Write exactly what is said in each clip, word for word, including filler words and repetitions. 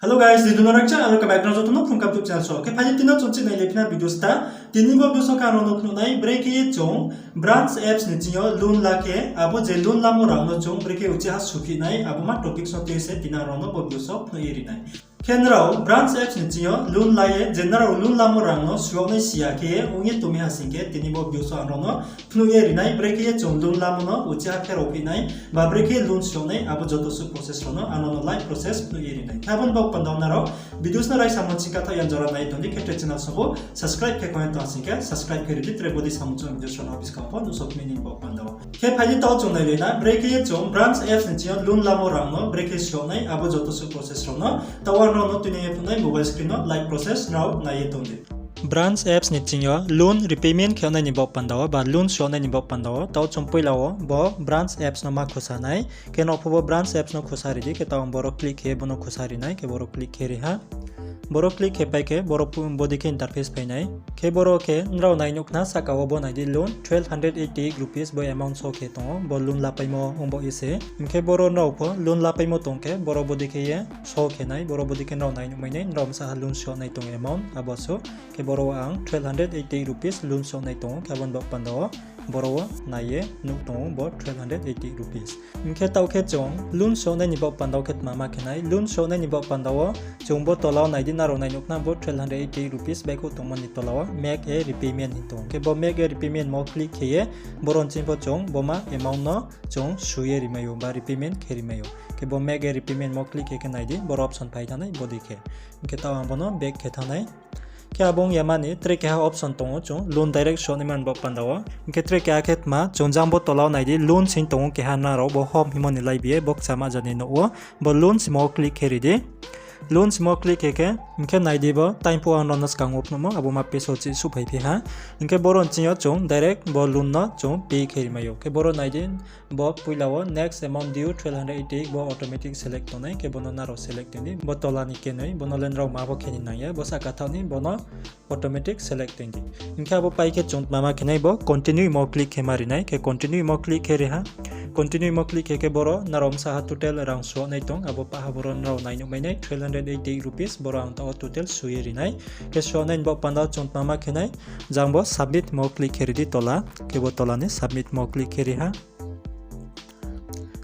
Hello guys, di duno rakcha, aro ka background joto no phung kap YouTube channel so. Khe phai di tini chung chih nai le phina video sta. Tini bo video so khe ang rao no phnuh nai, brekhe ye chung branch apps ni ching yo loan la khe, abo je loan lamo rang no chung brekhe uchih ha suphi nai, abo ma topic so tui se tini ang rao no bo video so phnuh ye ri nai. Khe nrao branch apps ni ching yo loan la ye, je nrao loan lamo rang no su yag nai si ya khe ye ong ye tongmi ha sing khe, tini bo video so ang rao no phnuh ye ri nai, brekhe ye chung loan lamo no uchih ha pherao phi nai, ba brekhe loan su yag nai, abo joto suh process rao no ang rao no live process phnuh ye ri nai. Khe abo ni baoh panda wo nrao video no raisa mo ching kathaoh ya jora nai tong di, khe tre channel so bo subscribe khe khong ye tong sing khe subscribe khe ri di, tre bo dei samung chung video rao no buskang pho nuhsao phai ni baoh panda wo. Khe phai di taoh chung nai le na, brekhe ye chung branch apps ni ching yo loan lamo rang no brekhe su yag nai, abo joto suh process rao no taoh ang rao no tuinai ye phnuh nai mobile screen no live process nrao nai ye tong di. Branch apps ni ching yo loan repayment khe yag nai ni baoh panda wo, ba loan su yag nai ni baoh panda wo, taoh chung poila wo bo branch apps no ma khusa nai. Khe nrao pho bo branch apps no khusa ri di, khe taoh ang boro click khe bo no khusa ri nai, khe boro click khe ri ha. Boro click khe pai khe boro pu-, bo dei khe interface phai nai. Khe boro khe nrao nai nuh khna sahka wo bo nai di loan twelve hundred eighty eight rupees bo amount show khe tong ou, bo loan lapaimo ong baoh ye se. Hing khe boro nrao pho loan lapaimo tong khe boro bo dei khe ye show khe nai, boro bo dei khe nrao nai nuh mai nai, nrao bsa ha loan su yag nai tong amount abo so. Khe boro wo ang twelve hundred eighty eight rupees loan su yag nai tong ou, khe abo ni baoh panda wo boro wo nai ye nuh tong ou bo twelve hundred eighty eight rupees. Hing khe taoh khe chung loan su yag nai ni baoh panda wo khe tma ma khe nai, loan su yag nai ni baoh panda wo chung bo tola wo nai di, nrao nai nuh khna bo twelve hundred eighty eight rupees baihkhouh tongmo ni tola wo make a repayment hing tong ou. Khe bo make a repayment mo click khe ye boro nching pho chung bo ma amount no chung su ye ri mai ou ba repayment khe ri mai ou. Khe bo make a repayment mo click khe khe nai di, boro option phai thanng nai bo dei khe. Hing khe taoh ang bo no back khe thanng nai. Khe abo ong ya mani tre keha option tong ou chung loan direct su yag nai mani baoh panda wo. Hing khe tre keha khe tma chung jang bo tola wo nai di, loans hing tong ou keha, nrao bo home hingmo ni laibi ye bo kchama jani nuh ou. Bo loans hingmo wo click khe ri di. Loans hingmo click khe khe, hing khe nai di bo time phuh ang rao no skang wo phnuhmo abo ma page wo chih suhphai phi ha. Hing khe boro nching yo chung direct bo loan no chung pay khe ri mai ou. Khe boro nai di, bo poila wo next amount due twelve hundred eighty bo automatic select tongnai, khe bo no nrao select tong di. Bo tola ni kenoi, bo no le nrao ma bo khe ni nang ya, bo sahka thaoh ni bo no automatic select tong di. Hing khe abo pai khe chung tma ma khe nai bo continue mo click khe ma ri nai, khe continue mo click khe ri ha. Continue mo click khe khe boro nrao bsa ha total rang su yag nai tong, abo pah ha boro nrao nai nuh mai nai twelve hundred eighty eight rupees, boro ang taoh wo total su ye ri nai. Khe su yag nai ni baoh panda wo chung tma ma khe nai, jang bo submit mo click khe ri di tola, khe bo tola ni submit mo click khe ri ha.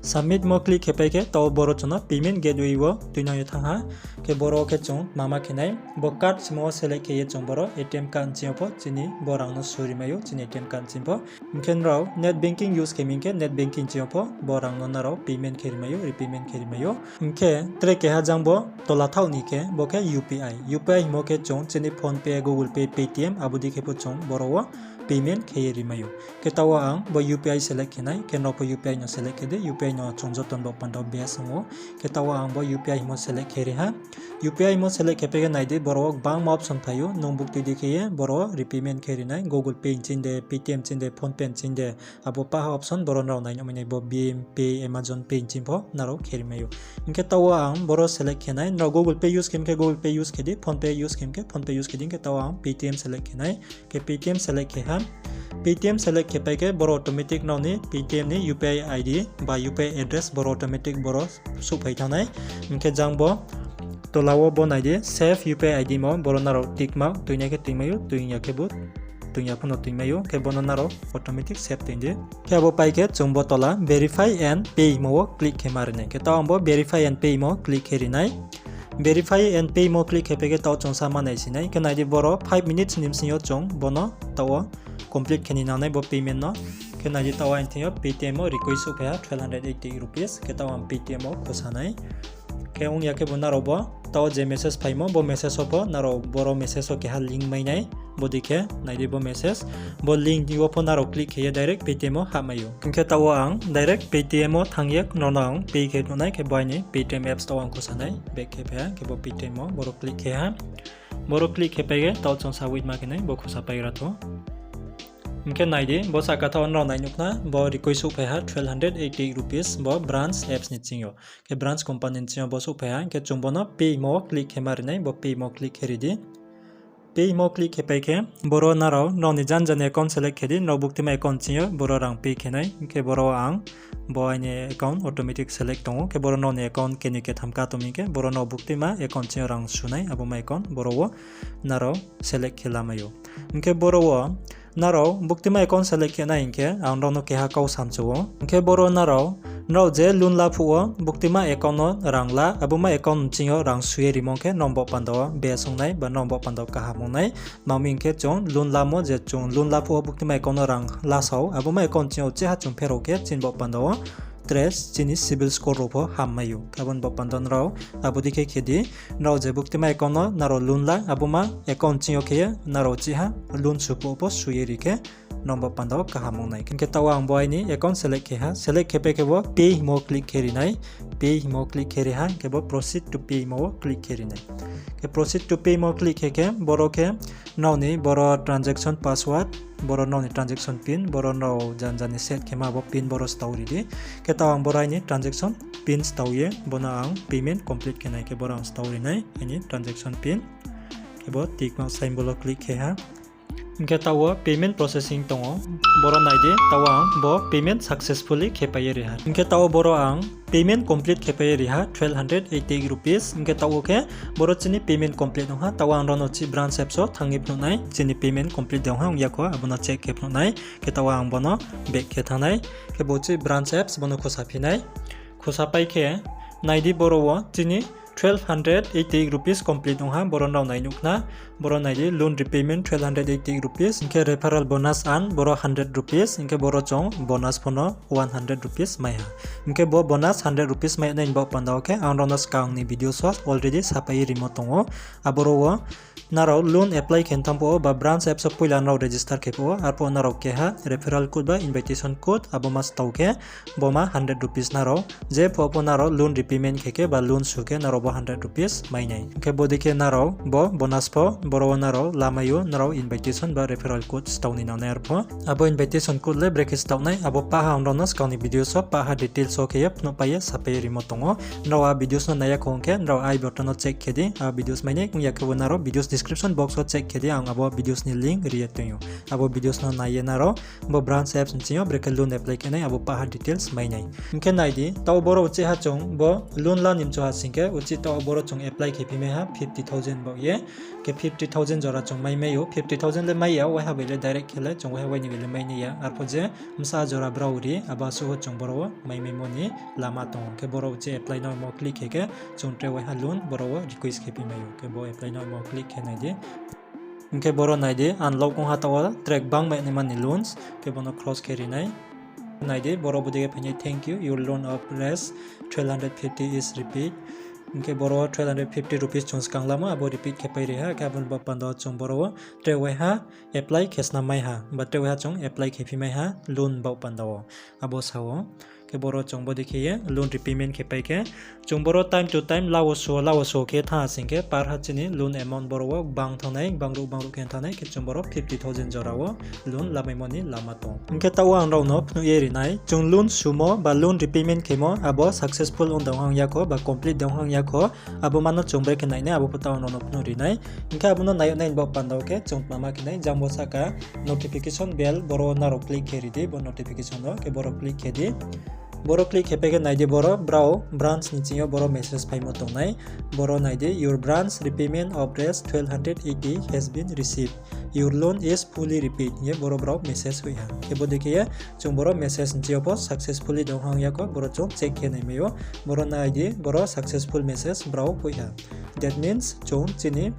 Submit mo click khe pai khe taoh boro chung no payment gateway wo tuinang ye thanng ha. Khe boro khe chung tma ma khe nai, bo card simo wo select khe ye chung boro A T M card nching yo pho chini bo rang no su ri mai ou chini A T M card nching pho. Hing khe nrao net banking use khe mi hing khe net banking nching yo pho bo rang no nrao payment khe ri mai ou, repayment khe ri mai ou. Hing khe tre keha jang bo tola thaoh ni khe bo khe U P I. U P I hingmo khe chung chini PhonePe, Google Pay, Paytm abo dei khe pho chung boro wo payment khe ye ri mai ou. Khe taoh wo ang bo U P I select khe nai, khe nrao pho U P I no select khe di, U P I no chung joto ni baoh panda wo best ong ou. Khe taoh wo ang bo U P I hingmo select khe ri ha. U P I hingmo select khe pai khe nai di, boro wo gbangma option phai ou, nung buktui di khe ye boro wo repayment khe ri nai, Google Pay nching de, Paytm nching de, PhonePe nching de, abo pah ha option boro nrao nai nuh mai nai bo BHIM Pay, Amazon Pay nching pho nrao khe ri mai ou. Hing khe taoh wo ang boro select khe nai, nrao Google Pay use khe mi khe Google Pay use khe di, PhonePe use khe mi khe PhonePe use khe di, hing khe taoh wo ang Paytm select khe nai, khe Paytm select khe ha. Paytm select khe pai khe boro automatic nrao ni Paytm ni U P I I D ba U P I address boro automatic boro suhphai thanng nai. Hing khe jang bo tola wo bo nai di save U P I I D mo, boro nrao tick mark tuinai khe tuimai ou, tuiya khe bo tuiya pho no tuimai ou, khe bo no nrao automatic save tong di. Khe abo pai khe chung bo tola verify and pay hingmo wo click khe ma ri nai. Khe taoh ang bo verify and pay hingmo click khe ri nai. Verify and pay hingmo click khe pai khe taoh chung sa ma nai si nai. Khe nai di boro five minutes ni bsing yo chung bo no taoh wo complete khe ni nang nai bo payment no. Khe nai di taoh wo ang thing yo Paytm wo request souhphai ha twelve hundred eighty rupees. Khe taoh ang Paytm wo khusa nai. Khe ong ya khe bo nrao bo taoh je message phaimo bo message wo pho nrao boro message wo keha link mai nai. Bo dei khe nai di bo message. Bo link wo pho nrao click khe ye direct Paytm wo hahmai ou. Hing khe taoh wo ang direct Paytm wo thanng ye nrao no ang pay khe nuh nai, khe bo aini Paytm apps taoh wo ang khusa nai. Back khe phai ha, khe bo Paytm wo boro click khe ha. Boro click khe pai khe taoh chung sa wait ma khe nai, bo khusa paigra thou. Hing khe nai di, bo sahka thaoh wo nrao nai nuh khna, bo request souhphai ha twelve hundred eighty rupees bo branch apps ni ching yo. Khe branch company ni ching yo bo souhphai ha, hing khe chung bo no pay hingmo wo click khe ma ri nai, bo pay hingmo click khe ri di. Pay hingmo click khe pai khe, boro nrao, nrao ni janja ni account select khe di, nrao buktima account ching yo, boro rang pay khe nai, hing khe boro ang Bo aini account automatic select tong ou. Khe boro nrao ni account keni ketham ka tong mi khe, boro nrao buktima account ching yo rang su nai, abo ma account boro wo nrao select khe lamai ou. Hing khe boro wo nrao buktima account select khe nai hing khe, ang nrao no keha kau samchu ou. Hing khe boro nrao, nrao je loan la phuh wo buktima account no rang la, abo ma account ching yo rang su ye rimo khe, nrao bo panda wo best ong nai, ba nrao bo panda wo kaham ong nai. Tma hing khe chung loan lamo je chung loan la phuh wo buktima account no rang la sao, abo ma account ching yo uchih ha chung pherao khe chini bo panda wo tre chini CIBIL score rao pho hammai ou. Khe abo ni bo panda nrao abo dei khe khe di, nrao je buktima account no nrao loan la, abo ma account ching yo khe ye nrao uchih ha loan su phuh wo pho su ye ri khe, nrao bo panda wo kaham ong nai. Hing khe taoh wo ang bo aini account select khe ha, select khe pai khe bo pay hingmo click khe ri nai, pay hingmo click khe ri ha, hing khe bo proceed to pay hingmo wo click khe ri nai. Khe proceed to pay hingmo click khe khe, boro khe nrao ni boro transaction password, boro nrao ni transaction pin, boro nrao jan jan ni set khe ma bo pin boro stao ri di. Khe taoh ang boro aini transaction pin stao ye, bo no ang payment complete khe nai khe boro ang stao ri nai, aini transaction pin. Khe bo tick mark symbol wo click khe ha. Hing khe taoh wo payment processing tong ou, boro nai di, taoh wo ang bo payment successfully khe pai ye ri ha. Hing khe taoh wo boro ang payment complete khe pai ye ri ha, twelve hundred eighty-eight rupees. Hing khe taoh wo khe boro chini payment complete ong ha, taoh wo ang nrao no chih branch apps wo thanng ye phnuh nai, chini payment complete de ong ha ong ya kho, abo no check khe phnuh nai. Khe taoh wo ang bo no back khe thanng nai, khe bo chih branch apps bo no khusa phi nai. Khusa pai khe nai di, boro wo chini twelve hundred eighty-eight rupees complete ong ha, boro nrao nai nuh khna. Boro nai di, loan repayment twelve hundred eighty-eight rupees, hing khe referral bonus ang boro hundred rupees, hing khe boro chung bonus pho no one hundred rupees mai ha. Hing khe bo bonus hundred rupees mai nai ni bo panda wo khe ang nrao no skang ni videos wo already sapai ye rimo tong ou. Aboro wo nrao loan apply khe thanng phuh wo ba branch apps wo poila nrao register khe phuh wo, arphuh nrao keha referral code ba invitation code abo ma stao khe, bo ma hundred rupees nrao, je phuh pho nrao loan repayment khe khe ba loan su khe nrao bo hundred rupees mai nai. Hing khe bo dei khe nrao bo bonus pho boro wo nrao lamai ou, nrao invitation ba referral code stao ni nang nai arphuh. Abo invitation code le brekhe stao nai, abo pah ha ang nrao no skang ni videos wo pah ha details wo khe ye phnuh pai ye sapai ye rimo tong ou. Nrao a videos no nai ya kho ong khe, nrao I button no check khe di, a videos mai nai, ong ya khe bo nrao videos description box wo check khe di, ang abo videos ni link ri ye tong ou. Abo videos no nai ye nrao bo branch apps ni ching yo brekhe loan apply khe nai, abo pah ha details mai nai. Hing khe nai di, taoh boro uchih ha chung bo loan la ni mchu ha sing khe, uchih taoh boro chung apply khe phi mai ha fifty thousand baoh ye. Khe fifty thousand jora chung mai mai ou, fifty thousand le mai ya, waiha bai le direct khe le chung waiha waini bai le mai nai ya. Arphuh je bsa jora brao ri, abo asuh wo chung boro wo mai maimo ni lama tong ou. Khe boro uchih apply now mo click khe khe chung tre waiha loan boro wo request khe phi mai ou. Khe bo apply now mo click khe nai di. Hing khe boro nai di, unlock ong ha taoh wo tre gbang mai naima ni loans, khe bo no cross khe ri nai. Nai di, boro bo dei khe phai nai, thank you, your loan of Rs twelve hundred fifty is repaid. Hing khe boro wo twelve hundred fifty rupees chung skang lamo, abo repeat khe pai ri ha, khe abo ni bo panda wo chung boro wo tre waiha apply khe snam mai ha, ba tre waiha chung apply khe phi mai ha loan baoh panda wo, abo sa ou. Khe boro chung bo dei khe ye loan repayment khe pai khe, chung boro time to time la wo su, la wo su khe thanng ha sing khe, par ha chini loan amount boro wo gbang thanng nai, gbang ruh gbang ruh khe thanng nai, khe chung boro fifty thousand jora wo loan lamaimo ni lama tong. Hing khe taoh wo ang nrao no phnuh ye ri nai, chung loan sumo ba loan repayment khemo abo successful ong dong hang ya kho ba complete dong hang ya kho, abo ma no chung brekhe nai nai, abo pho taoh ang nrao no phnuh ri nai. Hing khe abo no nai yag nai ni bo panda wo khe chung tma ma khe nai, jang bo sahka notification bell, boro wo nrao click khe ri di, bo notification no khe boro click khe di. Boro click khe pai khe nai di, boro brao branch ni ching yo boro message phaimo tong nai. Boro nai di, your branch repayment of Rs twelve hundred eighty has been received, your loan is fully repaid hing ye boro brao message hoih ha. Khe bo dei khe ye chung boro message ni ching yo pho successfully dong hang ya kho, boro chung check khe nai mai ou. Boro nai di, boro successful message brao hoih ha. That means chung chini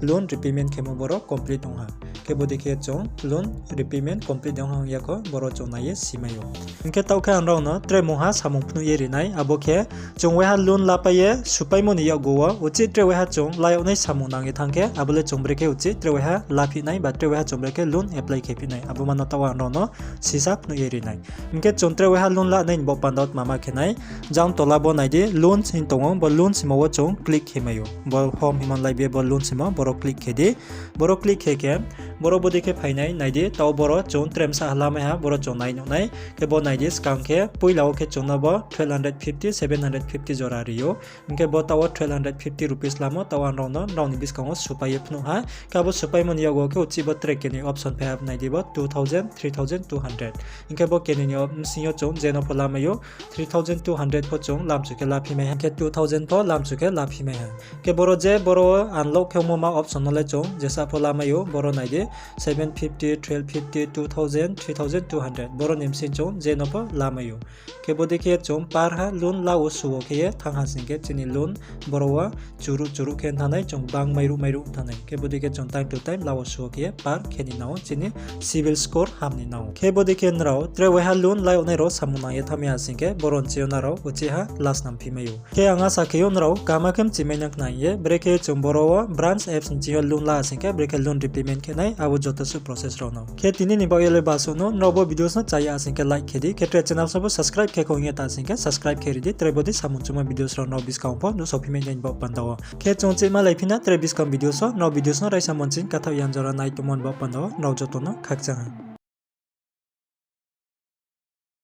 loan repayment khemo boro complete ong ha. Khe bo dei khe chung loan repayment complete ong hang ya kho, boro chung nai ye si mai ou. Hing khe taoh khe ang nrao no tre mungha samung phnuh ye ri nai, abo khe chung waiha loan lapai ye supaimo ni yakgu wo uchih tre waiha chung la yag nai samung nang ye thanng khe, abo le chung brekhe uchih tre waiha la phi nai ba tre waiha chung brekhe loan apply khe phi nai, abo ma no taoh ang nrao no sisa phnuh ye ri nai. Hing khe chung tre waiha loan la nai ni bo panda wo tma ma khe nai, jang tola bo nai di, loans hing tong ou, bo loans hingmo wo chung click khe mai ou. Bo home hingmo lai bi ye bo loans hingmo, boro click khe di. Boro click khe khe Boro bodei khe phainai, nai di, taoh boro chung tremsa ha lamai ha, boro chung nai nuh nai. Khe bo nai di, skang khe poila wo khe chung no bo twelve hundred fifty, seven hundred fifty jora ri ou. Hing khe bo taoh wo twelve hundred fifty rupees lamo, taoh wo ang nrao no nrao ni buskang wo supai ye phnuh ha. Khe abo supaimo ni yakgu khe uchih bo tre kenoi option phai ha, nai di bo two thousand, three thousand two hundred. Hing khe bo kenoi ni bsing yo chung je no pho lamai ou, three thousand two hundred pho chung lamchu khe laphi mai ha, hing khe two thousand pho lamchu khe laphi mai ha. Khe boro je boro wo unlock khe ongmo ma option no le chung jesa pho lamai ou, boro nai di, seven fifty, twelve fifty, two thousand, three thousand two hundred, boro ni bsing chung je no pho lamai ou. Khe bodei khe chung par ha loan la wo suh wo khe ye thanng ha sing khe chini loan boro wo churuh churuh khe thanng nai, chung bang mairuh mairuh thanng nai. Khe bodei khe chung time to time la wo suh wo khe ye par khe ni nang ou, chini CIBIL score ham ni nang ou. Khe bodei khe nrao tre waiha loan la yag nai rao samung nang ye thanngmai ha sing khe boro ni chi yo nrao uchih ha la snam phi mai ou. Khe ang asa khe ou nrao kaham khe mchimai nang khna hing ye, brekhe chung boro wo branch apps ni chi yo loan la ha sing khe brekhe loan repayment khe nai, abo joto suh process rao no. Khe tini ni baoh ye le basuh no, nrao bo videos no chá ya sing khe like khe di, khe tre channel no bo subscribe khe kho hing ye ta sing khe subscribe khe ri di, tre bodei samung chungmo videos rao nrao buskang pho nuhsao phi mai nai ni baoh panda wo. Khe chung chihmalai phi na tre buskang videos wo, nrao videos no raisa monching kathaoh yan jora nai tongmo ni baoh panda wo, nrao joto no khakchang ha.